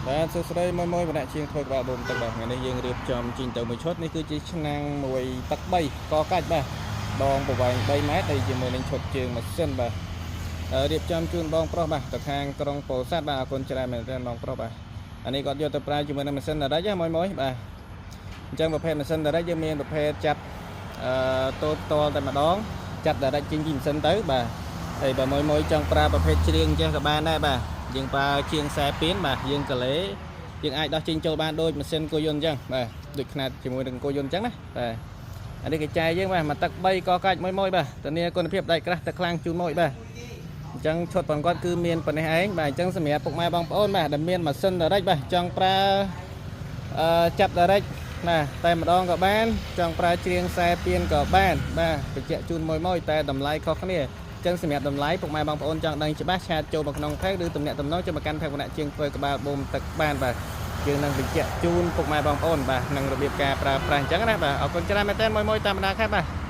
បាទសួស្តីមួយមួយម្នាក់ជាងធ្វើក្បាលបូមទឹកបាទថ្ងៃនេះយើងរៀបចំជីងទៅមួយឈុតនេះគឺជាឆ្នាំងមួយទឹក3កកាច់បាទដងប្រវែង3ម៉ែត្រហើយជាមួយនឹងឈុតជើងម៉ាស៊ីនបាទរៀបចំជូនបងប្រុសបាទទៅខាងក្រុងពោធិ៍សាត់បាទអរគុណច្រើនមែនទែនបងប្រុសបាទអានេះគាត់យកទៅប្រើជាមួយនឹងម៉ាស៊ីន direct ណាមួយមួយបាទអញ្ចឹងប្រភេទម៉ាស៊ីន direct យើងមានប្រភេទចាប់អឺតូតតតែម្ដងចាប់ direct ចេញពីម៉ាស៊ីនទៅបាទហើយបើមួយមួយចង់ប្រើប្រភេទច្រៀងចេះក៏បានដែរបាទយើងប្រើជាងខ្សែពៀនបាទយើងកលេយើងអាចដោះចេញចូលបានដូចម៉ាស៊ីនគោយន្តអញ្ចឹងបាទដូចខ្នាតជាមួយនឹងគោយន្តអញ្ចឹងណាបាទអានេះគេចែកយើងបាទមួយទឹក3កកាច់មួយមួយបាទធានាគុណភាពដែកក្រាស់ទឹកខ្លាំងជូនមួយបាទអញ្ចឹងឈុតបងគាត់គឺមានប៉ុណ្ណេះឯងបាទអញ្ចឹងសម្រាប់ពុកម៉ែបងប្អូនបាទដែលមានម៉ាស៊ីន direct បាទចង់ប្រើអឺចាប់ direct បាទតែម្ដងក៏បានចង់ប្រើច្រៀងខ្សែពៀនក៏បានបាទបញ្ជាក់ជូនមួយមួយតែតម្លៃខុសគ្នាអញ្ចឹងសម្រាប់តម្លៃពុកម៉ែបងប្អូនចង់ដឹងច្បាស់chat ចូលមកក្នុង page ឬទំនាក់ទំនងចូលមកកាន់ page វណ្ណៈជាងធ្វើក្បាលបូមទឹកបានបាទយើងនឹងបញ្ជាក់ជូនពុកម៉ែបងប្អូនបាទនឹងរបៀបការប្រើប្រាស់អញ្ចឹងណាបាទអរគុណច្រើនមែនទែនមួយមួយតាមបណ្ដាខេត្តបាទ។